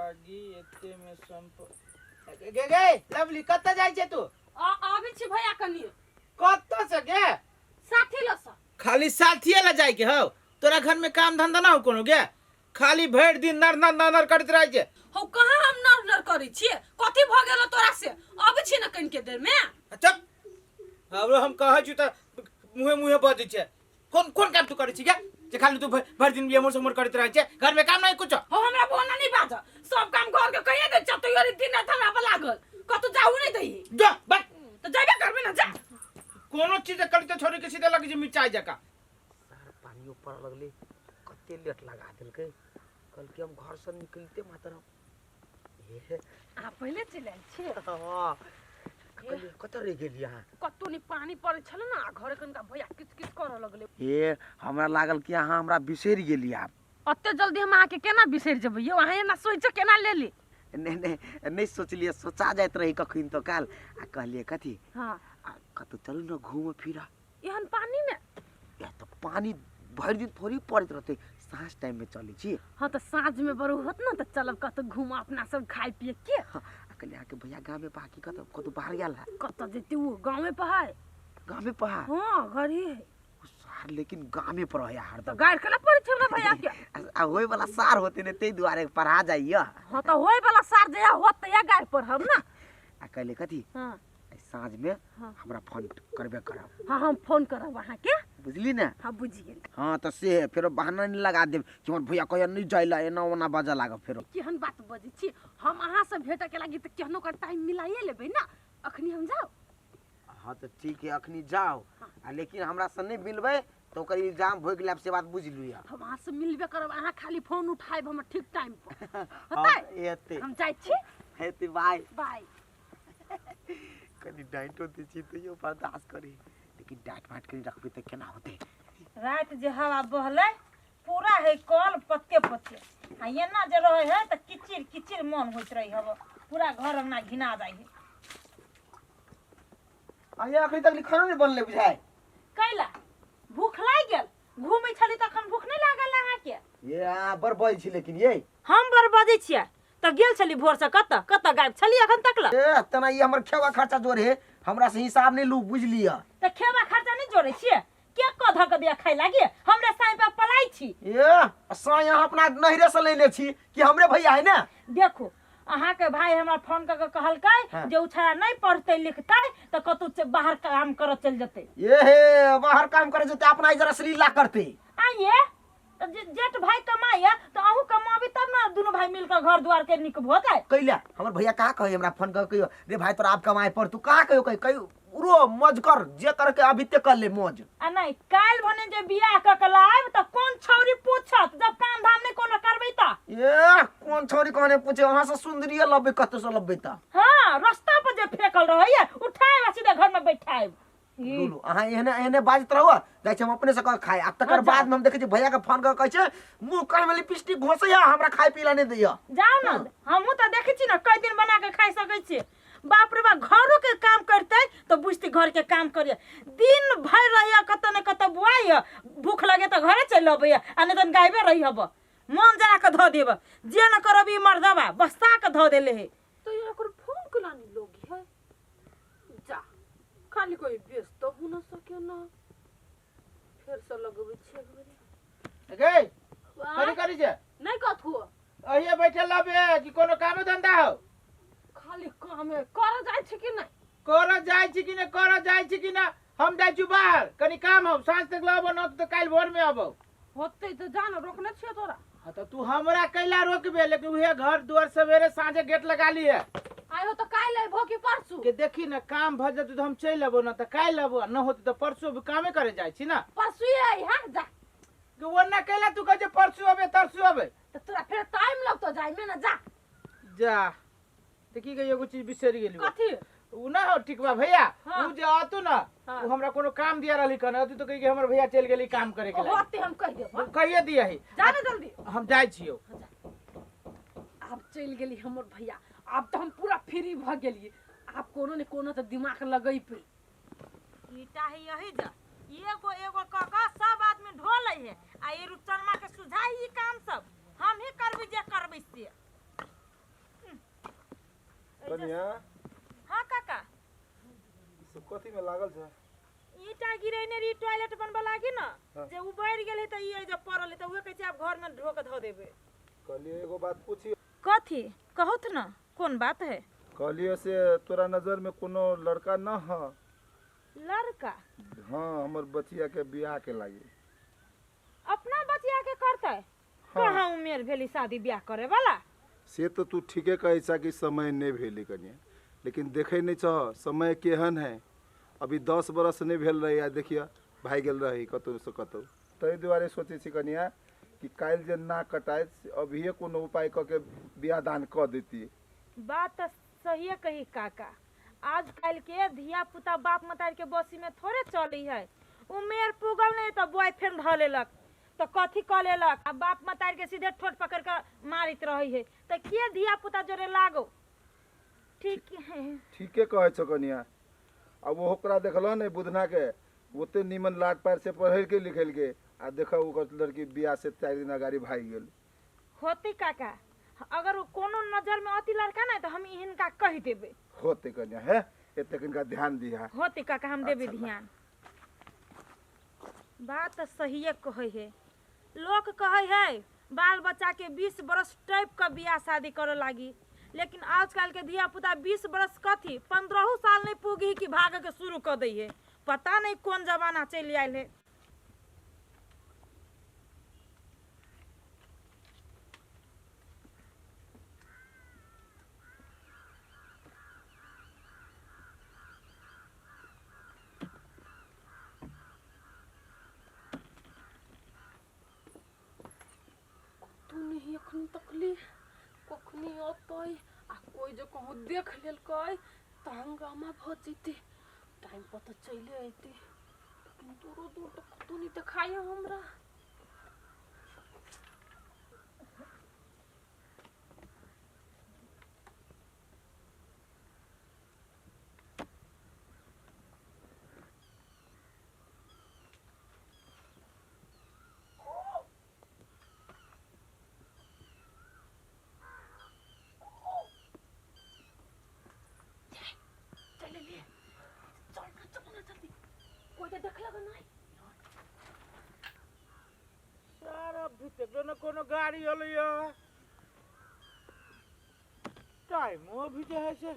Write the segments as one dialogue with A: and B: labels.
A: लागी एते में संप गे गे लवली कतऽ जाइ छै तू?
B: आबै छी भैया कनी।
A: कतऽ से गे?
B: साथी लऽ सँ।
A: खाली साथिये लऽ जाय के हौ? तोरा घर में काम धंधा ना हो कोनो गे? खाली भरि दिन नर नर नर नर करैत रहै छै।
B: हौ कहाँ हम नर नर करै छियै? कथी भऽ गेल तोरा से? अबै छी ने कनिके देर में।
A: चुप, हमरो हम कहै छी तऽ मुँहे मुँहे बजै छै। कोन कोन काम तू करै छी गे जे खाली तू भरि दिन एम्हर से उम्हर करैत रहै छै? घर में काम नहीं कुछ?
B: हौ हमरा बोना नहीं बाज, सब काम घर के कहिए दे छ, तैयो दिन रात हमरा पर लागल, कतौ जाऊ नहीं दही।
A: जा बस
B: तऽ जेबे करबे ना, जा।
A: कोनो चीज करते छोड़ी के सीधे लगे छै मिर्चाई जका।
C: सार पानियो पड़ऽ लगलै, कते लेट लगा देलकै। कहलकै हम घरसँ निकलिते मात्र
B: अहाँ पहिले चलि आयल छियै?
C: हँ। कहलियै कतऽ रहि गेलियै अहाँ?
B: कतौ नहि, पानि पड़ै छलै ने आ घरे कनिका भैया किच किच करऽ लगलै।
C: हे हमरा लागल कि अहाँ हमरा बिसरि गेलियै आब।
B: ओते जल्दी हम अहाँके केना बिसरि जेबै यौ? अहाँ एना सोचि केना लेली?
C: नहि नहि नहि सोचलियै, सोचा जाइत रही कखन तो काल आ कहलियै कथी।
B: हँ।
C: आ कतौ चलू ने घूमऽ फिरऽ।
B: एहन पानिमे?
C: ए तऽ पानि भरि दिन थोड़ी पड़ैत रहतै, साँझ टाइममे चलै छी।
B: हँ तऽ साँझमे बरू होत ने तऽ चलब कतौ घूमऽ अपना सब खाय पिए के।
C: हँ, आ कहलियै अहाँके भैया गामे पर कि कतौ कतौ बाहर गेल है?
B: कतऽ जेतै ओ, गाँवे पर है।
C: गामे पर है?
B: हँ घर ही है।
C: ओ सार लेकिन गामे पर रहै हरदम।
B: तऽ गारि केना पड़ै छै हमरा भैया के?
C: आ होय वाला सार होते ने ताहि दुआरे पढ़ा जाइया।
B: हँ तऽ होय वाला सार जहिया होत तहिया गारि पढ़ब ने।
C: आ कहलियै कथी?
B: हँ।
C: आइ साँझमे
B: हाँ।
C: हमरा फोन करबे करब।
B: हाँ हम फोन करब अहाँके।
C: बुझली ने?
B: हाँ बुझि गेली।
C: हाँ तऽ से फेरो बहाना नहि लगा देब कि हमर भैया कहिया नहि जाय ला एना ओना बाजऽ लागब फेरो।
B: केहन बात बजै छी? हम अहाँसँ भेटऽके लागी तऽ केहनो का टाइम मिलाइए लेबै ने। अखनी हम जाउ?
C: हाँ तऽ ठीक है अखनी जाउ, आ लेकिन हमरासँ नहि मिलबै तऽ ओकर इल्जाम भोगि लेब, से बात बुझि लिअ।
B: हम अहाँसँ मिलबे करब, अहाँ खाली फोन उठायब हमर ठीक टाइम पर।
C: हाँ,
B: होतै?
C: हेतै।
B: हम जाइ छी।
C: हेतै, बाय।
B: बाय।
C: कनि डाँटो दै छी तैयो बर्दाश्त करी, लेकिन डाँट फाँट कनि रखबै तऽ केना होतै?
D: राति जे हवा बहलै पूरा है कल पत्ते पत्ते, आ एना जे रहै है तऽ किचिर किचिर मन होइत रहै हब, पूरा घर अंगना घिना जाइ है।
C: अहाँ अखन तक खाना नहि बनलै बुझाइ?
D: कैला भूख लागि गेल? घूमै छली तखन भूख नहि लागल अहाँके?
C: ये अहाँ बड़ बजै छी लेकिन ये।
D: हम बड़ बजै छियै तऽ गेल छली भोरसँ कतऽ कतऽ गायब छली अखन तक लए?
C: ए तना ई हमर खेबा खर्चा जोड़े हे, हमरा से हिसाब नहि लू, बुझि लिअ।
D: तऽ खेबा खर्चा नहि जोड़ै छियै? के कऽ धऽ कऽ दिया खाय लागी? हमरे साँइ पर पलाइ छी।
C: ए साँइ अहाँ अपना नैहरे से लेने छी कि हमरे भैया है ने?
D: देखू अहाँके भाई हमरा फोन कऽ के कहलकै
C: हाँ।
D: जे उ छड़ा नहि पढ़तै लिखतै तऽ कतौ बाहर काम करऽ चलि जेतै।
C: ए हे बाहर काम करे जेतै, अपना जरा श्रीला करतै।
D: आइए तऽ जेठ भाई कमाइए तऽ अहूँ कमाबी तब ने दुनू भाई मिल कऽ घर दुआर के नीक भऽ जाय।
C: कैला हमर भैया कहाँ कहे हमरा फोन कऽ कहियो रे भाई तोरा आब कमाए पर, तू कहाँ कहियो कहे कहियो उरो मौज कर जे कर के अभी ते कर ले मौज।
D: आ नहीं काल्हि भने जे बियाह कऽ के लायब तऽ कोन छौरी पूछत जब काम धाम नहि कोनो करबै तऽ?
C: ए कोन छौरी कहने पूछे, अहाँ से सुंदरी लबे कतौ से लबे तऽ?
D: हाँ रास्ता पर जे फेकल रहैया उठायब आ सीधे घर में बैठायब।
C: लूलू अहाँ एहने एहने बाजैत रहू, जाइ छी हम अपने से कऽ खाय। आ तकर
D: हाँ, जाउ।
C: बाद में हम देखै छी भैया के फोन कऽ कहै छै मुँह कान में लिपस्टिक घोसैया हमरा खाय पी ला नहि दैया।
D: जाउ ने, हमहूँ तऽ देखै छी ने कई दिन बना के खाइ सकै छी। बाप रे बाप घरो के काम करतै तऽ बुझतै घर के काम करिए। दिन भरि रहैया कतऽ ने कतऽ बुआइया, भूख लगे तऽ घरे चलि अबैया आ नहि तऽ गायबे रही हब। मन जरा के धऽ देब जे न करब ई मर्दबा बस्ता के धऽ देले हे।
B: तो ये ओकर फोन केना नहीं लोगी है? जा खाली कोई व्यस्त हो न सके ना, फिर से लगबै छियै एक बेरी।
A: गे कथी करै छै?
B: नहीं कथू।
A: अहिए बैठल रहबे कि कोनो कामो धंधा हो?
B: खाली कामे कर जाइ छी कि नहीं?
A: कर जाइ छी कि नहीं, कर जाइ छी कि ना? हम जाइ छी बाहर कनी काम हो, साँझ तक लबो न तऽ काल्हि भोर में अबो।
B: होतै तऽ जान रोकने छियै तोरा।
A: हाँ तऽ तू हमरा कैला रोकबे, लेकिन उहे घर दुआर सवेरे साँझे गेट लगा लिए।
B: आइ हो तऽ काल्हि अयबो कि परसू?
A: के देखी ना काम भऽ जेतै तऽ हम चलि अबो, ना तऽ काल्हि अबो, न होतै तऽ परसू अबो, कामे करे जाइ छी ना।
B: परसुए अइहा जा।
A: के ओना कैला तू कहै छै परसू अबे तरसू अबे?
B: तऽ तोरा फेर टाइम लगतौ जाइमे ना, जा।
A: जा तऽ की कहियो एगो चीज बिसरि गेलियो।
B: कथी?
A: उ ना हो टिकवा भैया,
D: हाँ।
A: उ जे आतू ना,
D: हाँ।
A: उ हमरा कोनो काम दिया रहली कने, अतू तो कही कि हमर भैया चलि गेली काम करे के लागी।
B: होते हम कहि देबो।
A: कहिए दिया ही।
B: जा ना जल्दी।
A: हम जाइ छियो।
B: आब चलि गेली हमर भैया, आब तऽ हम पूरा फ्री भऽ गेलियै। आब कोनो ने कोनो तऽ दिमाग लगेबै।
D: ईटा है यही जा एगो एगो कऽ कऽ सब आदमी ढोलै है आ ई रुपचनमा के सुझाइ ई काम सब हम ही करबै जे करबै से।
E: कनिया।
D: हाँ काका।
E: सब कथी में लागल छै?
D: ईटा गिरेने रही टॉयलेट बनबऽ लागी न।
E: हाँ।
D: जे उबरि गेल है तऽ ई जे पड़ल है तऽ उहे कहै छै आब घर में ढो के धऽ देबै।
E: कहलियै एगो बात पूछी।
D: कथी कहूथ न, कोन बात है?
E: कहलियै से तोरा नजर में कोनो लड़का न ह?
D: लड़का?
E: हाँ, हमर बचिया के बियाह के लागी।
D: अपना बचिया के करतै?
E: हाँ।
D: कहाँ उमेर भेली शादी ब्याह करे वाला?
E: से तो तू ठीके कहै छा कि समय नहीं भेली कनिया, लेकिन देखे नहीं छह समय केहन है। अभी 10 बरस नहीं भेल रही आ देखिए भागि गेल रही कतौ से कतौ। ताहि दुआरे सोचै छी कनिया कि काल्हि जे ना कटाए अभिये कोनो उपाय कऽ के बियाह दान कऽ देती।
D: बात तऽ सहिए कही काका, आजकल के धिया पुता बाप मतारी के बसी में थोड़े चली है। उमेर पुगल नहीं तऽ बॉयफ्रेंड धऽ लेलक तऽ कथी कऽ लेलक, आ बाप मतारी के सीधे ठोट पकड़ के मारित रही है, तऽ के धिया पुता जोरे लागो? ठीक है,
E: ठीके कहै छौ कनिया। आ वो ओकरा देखल नहीं बुधना के, ओते नीमन लाट पार से पढ़ल के लिखल के, आ देख ओकर लड़की बियाह से 4 दिन अगाड़ी भागि गेल।
D: होते काका, अगर वो कोनो नजर में अति लड़का नहीं तो हम हिनका कहि देबै।
E: होते कनिया, है एते कनिका ध्यान दिहा।
D: होते काका, हम देबै ध्यान। बात तऽ सहिए कहै है, लोक कहै है बाल बच्चा के 20 बरस टपि के बियाह शादी करे लागी, लेकिन आजकल के धिया पुता 20 बरस कथी 15 साल नहीं पुगी कि भागे के शुरू कऽ दै है। पता नहीं कोन जमाना चलि आयल है।
B: तू नहीं अखन तकली कखनी अतै आ कोई जे कहूँ देख लेलकै तऽ हंगामा भऽ जैतै। टाइम पर तऽ चलि अयतै, लेकिन दूरो दूर तऽ कतौ नहीं देखाय हमरा। चल ले, चल ना, चल ना जल्दी, कोई तो देखलक नहीं।
A: सर अभी तक न कोनो गाड़ी अलै, टाइमो भी जे है से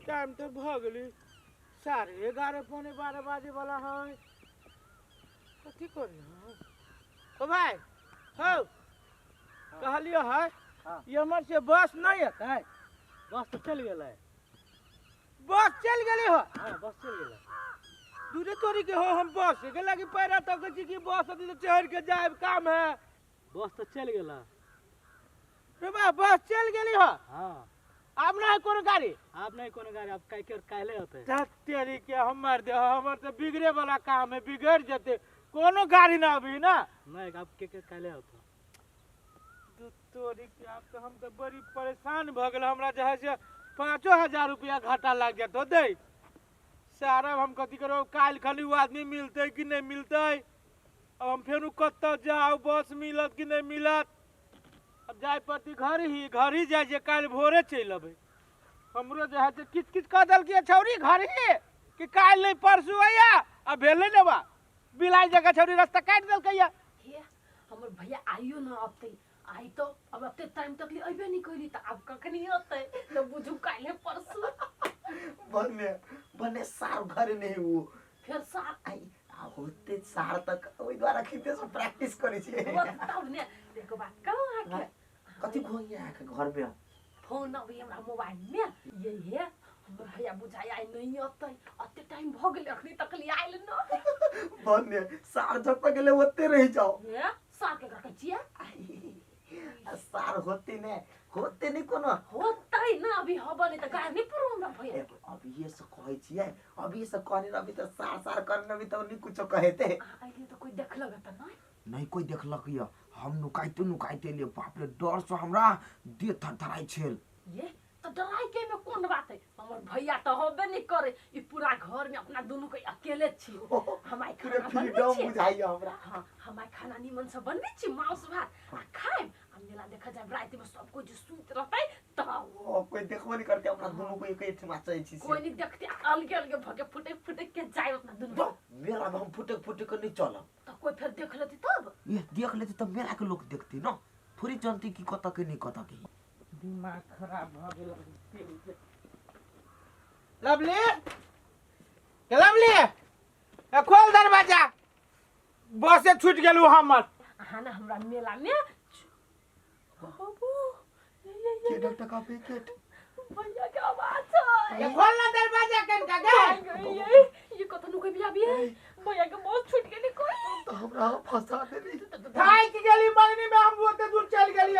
A: टाइम तऽ भऽ गेलै 11:30 11:45 बाजे वाला है। कथी करी ओ भाई? हौ कहलियो है ये हमर से बस नहीं अतै।
F: बस तो चल गेलै।
A: बस चलि गेलै हो?
F: हाँ बस चल गेलै।
A: दूरे तोरी के हो, हम बस के लागी पैरा तकै छी कि बस अथी तऽ चढ़ि के जायब काम है।
F: बस तो चल गेलै।
A: रे बा बस चलि गेली हो?
F: हाँ।
A: आब नहीं कोनो गाड़ी?
F: आब नहीं कोनो गाड़ी, आब काहे काल्हि होतै।
A: तेरी के हमर दे, हमर तऽ बिगड़े वाला काम है, बिगड़ जेतै। कोनो गाड़ी ना अभी ना?
F: नहीं, आब के काल्हि होतै।
A: तोरी के आब तऽ हम तऽ बड़ी परेशान भऽ गेल। हमरा जे है से 5000 रुपया घाटा लागि जेतौ दै। सारा हम कथी करब? काल्हि खाली ओ आदमी मिलतै कि नहीं मिलतै? अब हम फेरू कतऽ जाउ, बस मिलत कि नहीं मिलत? अब जाय पड़तै घर ही, घर ही जाइ छियै, काल्हि भोरे चलि अबै। हमरो जे है से किछु किछु कऽ देलकै छौरी घर ही कि काल्हि नहीं परसू अइया, आ भेलै ने बा बिलाइ जकाँ छौरी रास्ता काटि देलकै।
B: हे हमर भैया आइयो न अतै, आई तो अब अते टाइम तक ले अइबे नहीं कइली, तऽ आब कखनी अतै तऽ बुझू काल्हि परसू।
C: बने बने सार घरे नहीं वो
B: फेर सार
C: आई आ होते सार तक ओहि द्वारा खिते से प्रैक्टिस करै छियै।
B: तब ने देखो बात कहू अहाँके।
C: कथी खोइया के घर में
B: फोन अभी हमरा मोबाइल में यही है। हमर भैया बुझाइ आइ नहीं अतै, अते टाइम भऽ गेलै अखनी तक ले आयल न।
C: बने सार जतऽ गेलै ओते रहि जाओ।
B: हे सार के घर छियै?
C: आ सार होते ने, होते नहीं कोनो
B: होतै ना, अभी हबे नहीं तऽ गाड़ी नहीं पुरु हमरा भैया।
C: अभी से कहै छियै, अभी से कहने अभी तऽ सार सार करने अभी तऽ नहीं कुछो कहते।
B: आइले तऽ कोई देखलक तऽ नहीं?
C: नहीं कोई देखलक य, हम नुकाइते नुकाइते लिए बाप रे डर से हमरा देह थरथराइ छेल।
B: ये तो डराई के में कौन बात है, हमर भैया तो होबे नहीं करे, ई पूरा घर में अपना दोनों के अकेले छी। हम आई खाना बनबै छी,
C: बुझाइया हमरा।
B: हाँ हम आई खाना निमन से बनबै छी, मांस भात आ खाएब आ मेला देखा जाए राति में सब कोई जो सुत रहतै तब
C: ओ कोई देखबो नहीं करते अपना दुनू को एक ठिमा चलै छी से।
B: कोई नहीं देखते, अलगे अलगे भगे फुटे फुटे के जाए अपना दुनू।
C: बा, मेला में हम फुटक फुटक के नहीं चलब।
B: तो कोई फिर देख लेती तब?
C: ये देख लेती तब मेला के लोग देखती न, थोड़ी जानती कि कत के नहीं कत के।
A: दिमाग खराब भ गेल। लवली, ए लवली, ए खोल दरवाजा, बसे छूट गेलू हमर।
B: अहाँ ना हमरा मेला में बाबू ये ये ये
C: के डॉक्टर का पैकेट
B: भैया के आवाज है।
A: ए खोल ना दरवाजा कनका गे।
B: ये ये कतनो कोई भी आबी है, भैया के बस छूट गेली कोई
C: तो हमरा फंसा देली।
A: थाकि गेली मंगनी में, हम ओते दूर चल गेली।